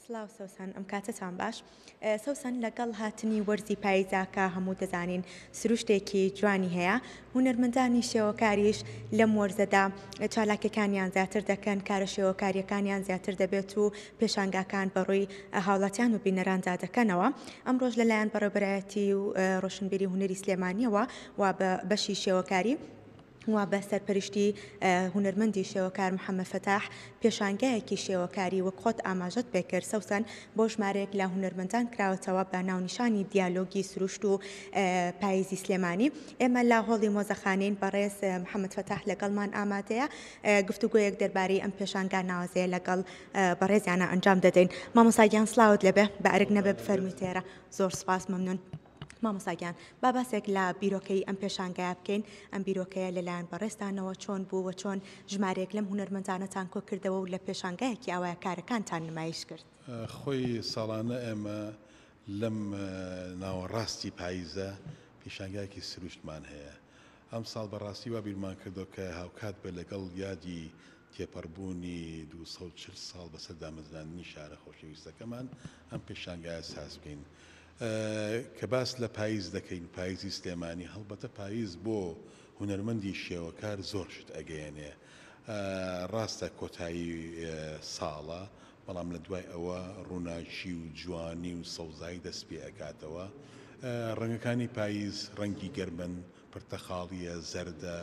سڵاو سەوسەن ئەم کاتەتان باش. سەوسەن لەگەڵ هاتنی وەرزی پاییزا کە هەموو دەزانین سروشتێکی جوانی هەیە، هونەرمەندانی شێوەکاریش لەم وەرزەدا چالاکیەکانیان زیاتر دەکەن، کارە شێوەکاریەکانیان زیاتر دەبێت و پێشانگاکان بەڕووی هاوڵاتیان و بینەراندا دەکەنەوە. ئەمڕۆش لەلایەن بەڕێوەبەرایەتی و ڕۆشنبیری هونەری سلێمانیەوە و بە بەشی شێوەکاری، و بە سەرپەرشتی هونەرمەندی شێوەکار محەمەد فەتاح پێشانگایەکی شێوەکاری وەک خۆت ئاماژەت پێکرد سەوسەن بۆ ژمارەیەک لە هونەرمەندان کراوەتەوە بە ناونیشانی دیالۆگی سروشت و پاییزی سلێمانی ئێمە لە هۆڵی مۆزەخانەین بەڕێز محەمەد فەتاح لەگەڵمان ئامادەیە گفتوگۆیەک دەربارەی ئەم پێشانگا ناوازەیە لەگەڵ بەڕێزیانە ئەنجام دەدەین مامۆستا گیان سڵاوت لێبێ بە ئەرک نەبێ بفەرمووی تێرە زۆر سوپاس مەمنون. مامۆستا گیان با باسێک لە بیرۆکەی ئەم پێشانگایە بکەین، ئەم بیرۆکەیە لەلایەن بەڕێزتانەوە چۆن بوو و چۆن ژمارەیەک لەم هونەرمەندانەتان کۆکردەوە و لە پێشانگایەکی ئاوایە کارەکانتان نمایش کرد؟ خۆی ساڵانە ئێمە لەم ناوەڕاستی پاییزە پیشانگایەکی سروشتمان هەیە. ئەمساڵ بەڕاستی وا بیرمان کردەوە کە هاوکات بێت لەگەڵ یادی تێپەڕبوونی 240 ساڵ بەسەر دامەزراندنی شارە خۆشەویستەکەمان ئەم پێشانگایە ساز بکەین. کە باس لە پاییز دەکەین، پاییزی سلێمانی، هەڵبەتە پاییز بۆ هونەرمەندی شێوەکار زۆر شت ئەگەیەنێ. ڕاستە کۆتایی ساڵە، بەڵام لە دوای ئەوە ڕووناکی و جوانی و سەوزایی دەست پێ ئەکاتەوە. ڕەنگەکانی پاییز ڕەنگی گەرمن، پرتەقاڵییە، زەردە،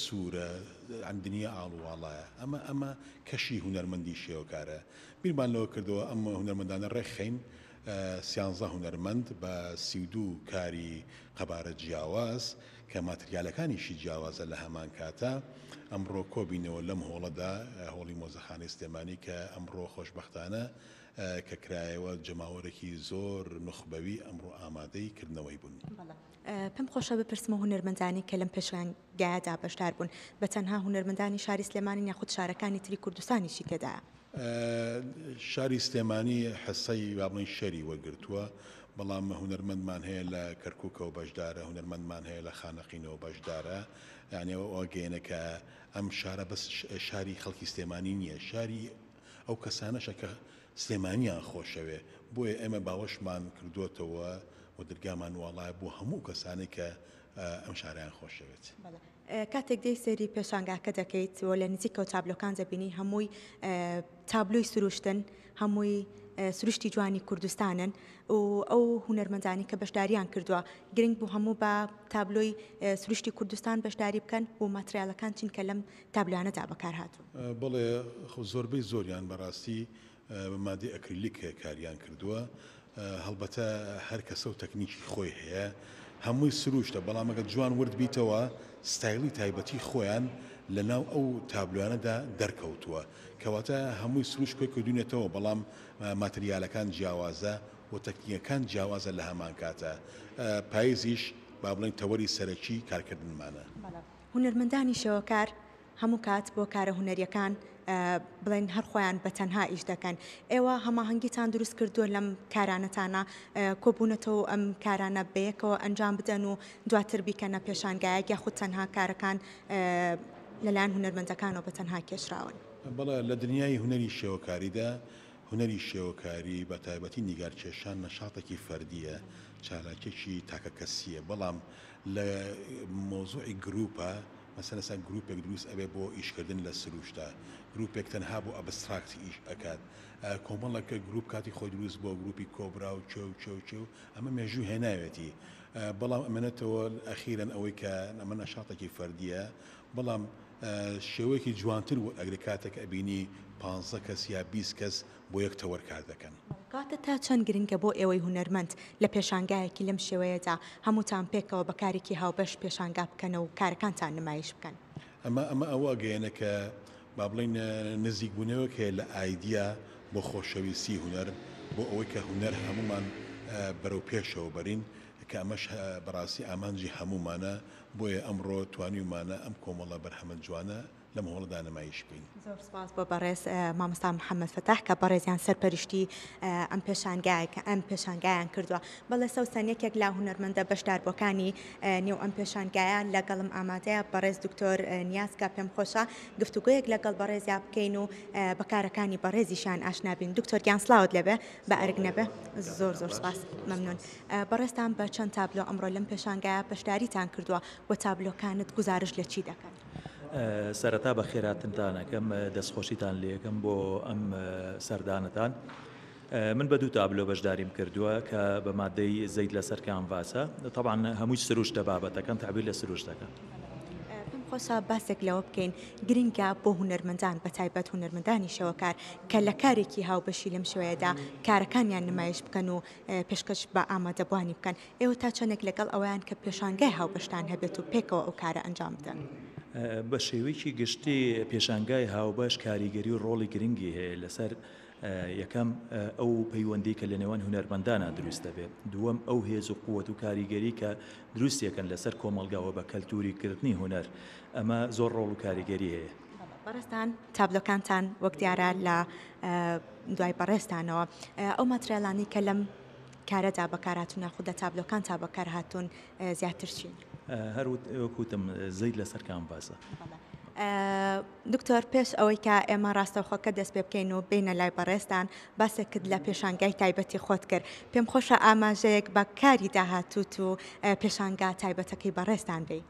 سوورە، یانی دنیا ئاڵوواڵایە. ئەمە ئەمە کەشی هونەرمەندی شێوەکارە. بیرمان لەوە کردەوە ئەم هونەرمەندانە ڕێکخەین، سیانزە هونەرمەند بە 32 کاری قەبارە جیاواز کە ماتریالەکانیشی جیاوازە لە هەمان کاتا ئەمڕۆ کۆبینەوە لەم هۆڵەدا، هۆڵی مۆزەخانەی سلێمانی کە ئەمڕۆ خۆشبەختانە کە کرایەوە جەماوەرێکی زۆر نوخبەوی ئەمڕۆ ئامادەی کردنەوەی بوون. پێم خۆشە بپرسم ئەو هونەرمەندانەی کە لەم پێشانگایەدا بەشدار بوون بە تەنها هونەرمەندانی شاری سلێمانین یاخود شارەکانی تری کوردستانیشی تێدایە؟ شاری سلێمانی حسەی با بڵێین شەری وەرگرتووە، بەڵام هونەرمەندمان هەیە لە کەرکوکەوە بەشدارە، هونەرمەندمان هەیە لە خانەقینەوە بەشدارە، یانی ئەوە ئەگەیەنێ کە ئەم شارە بەس شاری خەڵکی سلێمانی نییە، شاری ئەو کەسانەشە کە سلێمانیان خۆشەوێ، بۆیە ئێمە باوەشمان کردووەتەوە و درگامان واڵایە بۆ هەموو ئەو کەسانەی کە ئەم شارەیان خۆشەوێت. کاتێک دێی سەیری پێشانگاکە دەکەیت و لە نزیکەوە تابلۆکان دەبینی هەمووی تابلۆی سروشتن، هەمووی سروشتی جوانی کوردستانن و ئەو هونەرمەندانی کە بەشداریان کردووە گرنگ بوو هەموو بە تابلۆی سروشتی کوردستان بەشداری بکەن و ماتریالەکان چین کە لەم تابلۆیانەدا بەکارهاتوون؟ بەڵێ زۆربەی زۆریان بەڕاستی بە مادەی ئەکریلیک کاریان کردووە، هەڵبەتە هەر کەسە و تەکنیکی خۆی هەیە، هەمووی سروشتە، بەڵام ئەگەر جوان ورد بیتەوە ستایلی تایبەتی خۆیان لەناو ئەو تابلۆیانەدا دەرکەوتووە، کەواتە هەمووی سروشت کۆی کردوونێتەوە، بەڵام ماتریالەکان جیاوازە و تەکنیکەکان جیاوازە لە هەمان کاتا پایزیش با بڵێین تەوەری سەرەکی کارکردنمانە. هونەرمەندانی شێوەکار هەموو کات بۆ کارە هونەریەکان بڵێن هەر خۆیان بە تەنها ئیش دەکەن ئێوە هەماهەنگیتان دروست کردووە لەم کارانەتانە کۆبوونەتەوە و ئەم کارانە بەیەکەوە ئەنجام بدەن و دواتر بیکەنە پێشانگایەک یاخود تەنها کارەکان لەلایەن هونەرمەندەکانەوە بە تەنها کێشراون؟ بەڵێ لە دنیای هونەری شێوەکاریدا هونەری شێوەکاری بە تایبەتی نیگارکێشان نەشاتێکی فەردییە، چالاکیەکی تاکەکەسییە، بەڵام لە مەوزوعی گروپە مەسەلەن ئێستا گروپێک دروست ئەبێ بۆ ئیشکردن لە سروشتا، گروپێک تەنها بۆ abstract ئیش ئەکات، کۆمەڵێک گروپ کاتی خۆی دروست بووە، گروپی کۆبرا و کێ و کێ و کێ و ئەمە مێژوو هێناوێتی، بەڵام ئەمێنێتەوە ئەخیرەن ئەوەی کە ئەمە نەشاتێکی فەردییە، بەڵام شێوەیەکی جوانتر وەرئەگرێ کاتێک ئەبینی پانزە کەس یا 20 کەس بۆ یەک تەوەر کار دەکەن. کەواتە تا چەند گرنگە بۆ ئێوەی هونەرمەند لە پێشانگایەکی لەم شێوەیەدا هەمووتان پێکەوە بە کارێکی هاوبەش پێشانگا بکەن و کارەکانتان نمایش بکەن؟ ئەمە ئەمە ئەوە ئەگەیەنێ کە با بڵێین نزیکبوونەوەک هەیە لە ئایدیا بۆ خۆشەویستی هونەر، بۆ ئەوەی کە هونەر هەموومان بەرەو پێشەوە بەرین، کە ئەمەش بەڕاستی ئامانجی هەموومانە، بۆیە ئەمڕۆ توانیومانە ئەم کۆمەڵە بەرهەمە جوانە. لەم هۆڵەدا نمایش بکەین. زۆر سوپاس بۆ بەڕێز مامۆستا محەمەد فەتاح کە بەڕێزیان سەرپەرشتی ئەم پێشانگایە ئەم پێشانگایان کردووە. بەڵێ سەوسەن یەکێک لە هونەرمەندە بەشداربووەکانی نێو ئەم پێشانگایە لەگەڵم ئامادەیە بەڕێز دکتۆر نیاز کە پێم خۆشە گفتوگۆیەک لەگەڵ بەڕێزیا بکەین و بە کارەکانی بەڕێزیشیان ئاشنا بین. دکتۆر گیان سڵاوت لێبێ بە ئەرک نەبێ. زۆر زۆر سوپاس مەمنون. بەڕێزتان بە چەند تابلۆ ئەمڕۆ لەم پێشانگایە بەشداریتان کردووە و تابلۆکانت گوزارشت لە چی دەکەن؟ سەرەتا بەخێرهاتنتان ئەکەم، دەستخۆشیتان لێکەم بۆ ئەم سەردانەتان. من بە دوو تابلۆ بەشداریم کردووە کە بە مادەی زەیت لەسەر کانڤاسە، تەبعەن هەمووی سروشتە بابەتەکەم تەعبیر لە سروشت دەکا. پێم خۆشە باسێک لەوە بکەین، گرنگە بۆ هونەرمەندان بەتایبەت هونەرمەندانی شێوەکار کە لە کارێکی هاوبەشی لەم شێوەیەدا کارەکانیان نمایش بکەن و پێشکەش بە ئامادەبووانی بکەن، ئێوە تا چەندێک لەگەڵ ئەوەیان کە پێشانگای هاوبەشتان هەبێت و پێکەوە ئەو کارە ئەنجام بدەن؟ بە شێوەیەکی گشتی پێشانگای هاوبەش کاریگەری و ڕۆڵی گرنگی هەیە لەسەر یەکەم ئەو پەیوەندی کە لە نێوان هونەرمەندانا دروست دەبێت، دووەم ئەو هێز و قوت و کاریگەری کە دروستیەکەن لەسەر کۆمەڵگا و بە کەلتوری کردنی هونەر، ئەمە زۆر ڕۆڵ و کاریگەری هەیە. بەڕێزتان تابلۆکانتان وەک دیارە لە دوای بەڕێزتانەوە ئەو ماتریالانەی کە لەم کارەدا بەکارهاتوون یاخود لە تابلۆکانتا بەکارهاتوون زیاتر چین؟ هەر وەک وتم زەیت لەسەر کانڤاسە. دکتۆر پێش ئەوەی کە ئێمە ڕاستەوخۆکە دەست پێ بکەین و بێینە لای بەڕێزتان باسێکت لە پێشانگای تایبەتی خۆت کرد پێم خۆشە ئاماژەیەک بە کاری داهاتووت و پێشانگا تایبەتەکەی بەڕێزتان بێی.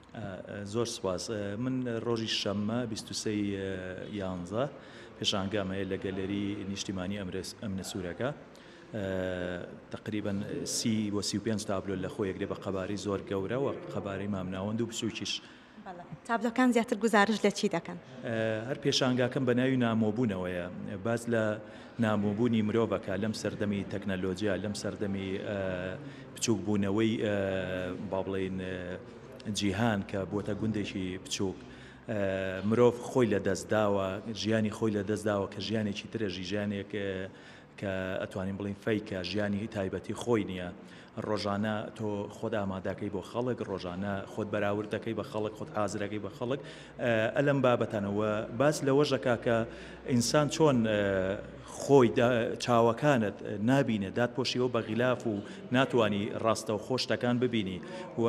زۆر سوپاس. من ڕۆژی شەممە 23 یانزە پێشانگام هەیە لە گەلەری نیشتیمانی ئەمنە سوورەکە. تەقریبەن 30 بۆ 35 تابلۆ لە خۆی ئەگرێ بە قەبارەی زۆر گەورە و قەبارەی مامناوەند و بچووکیش. بەڵێ. تابلۆکان زیاتر گوزارشت لە چی دەکەن؟ هەر پێشانگاکەم بە ناوی نامۆبوونەوەیە. باس لە نامۆبوونی مرۆڤ ئەکا لەم سەردەمی تەکنەلۆجیا، لەم سەردەمی بچووکبوونەوەی با بڵێین جیهان کە بووەتە گوندێکی بچووک. مرۆڤ خۆی لە دەست داوە، ژیانی خۆی لە دەست داوە کە ژیانێکی ترە، ژیانێک کە ئەتوانین بڵێین فەیکە، ژیانی تایبەتی خۆی نییە، ڕۆژانە تۆ خۆت ئامادەکەی بۆ خەڵک، ڕۆژانە خۆت بەراورد دەکەی بە خەڵک، خۆت حازرەکەی بە خەڵک، ئە لەم بابەتانە و باس لەوەش دەکا کە ئینسان چۆن خۆی چاوەکانت نابینێ داتپۆشیەوە بە غیلاف و ناتوانی ڕاستەوخۆ شتەکان ببینی و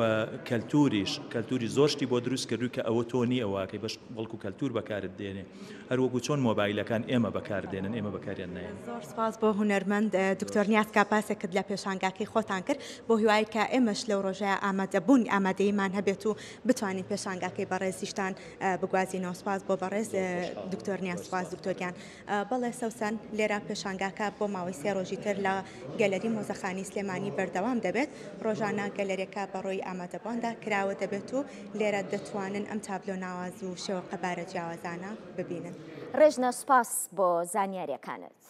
کەلتوریش کەلتوری زۆر شتی بۆ دروست کردووی کە ئەوە تۆ نی ئەوەکەی بەش بەڵکو کەلتور بەکارت دێنێ. هەر وەکو چۆن مۆبایلەکان ئێمە بەکار دێنن ئێمە بەکاریان نایەنین. زۆر سپاس بۆ هونەرمەند دکتۆر نیاز کە باسێکت لە پێشانگاکەی خۆتان کرد بۆ هیوای کە ئێمەش لەو ڕۆژەیا ئامادەبوون ئامادەییمان هەبێت و بتوانین پێشانگاکەی بەڕێزیشتان بگوازینەوە سپاس بۆ بەڕێز دکتۆر نیاز سپاس دکتۆر گیان بەڵێ سەوسەن لێرە پێشانگاکە بۆ ماوەی سێ ڕۆژی تر لە گەلەری مۆزەخانی سلێمانی بەردەوام دەبێت ڕۆژانە گەلەرێکە بەڕووی ئامادەبواندا کراوە دەبێت و لێرە دەتوانن ئەم تابلۆ ناواز و شێوە قەبارە جیاوازانە ببینن. ڕێژنە سوپاس بۆ زانیاریەکانت.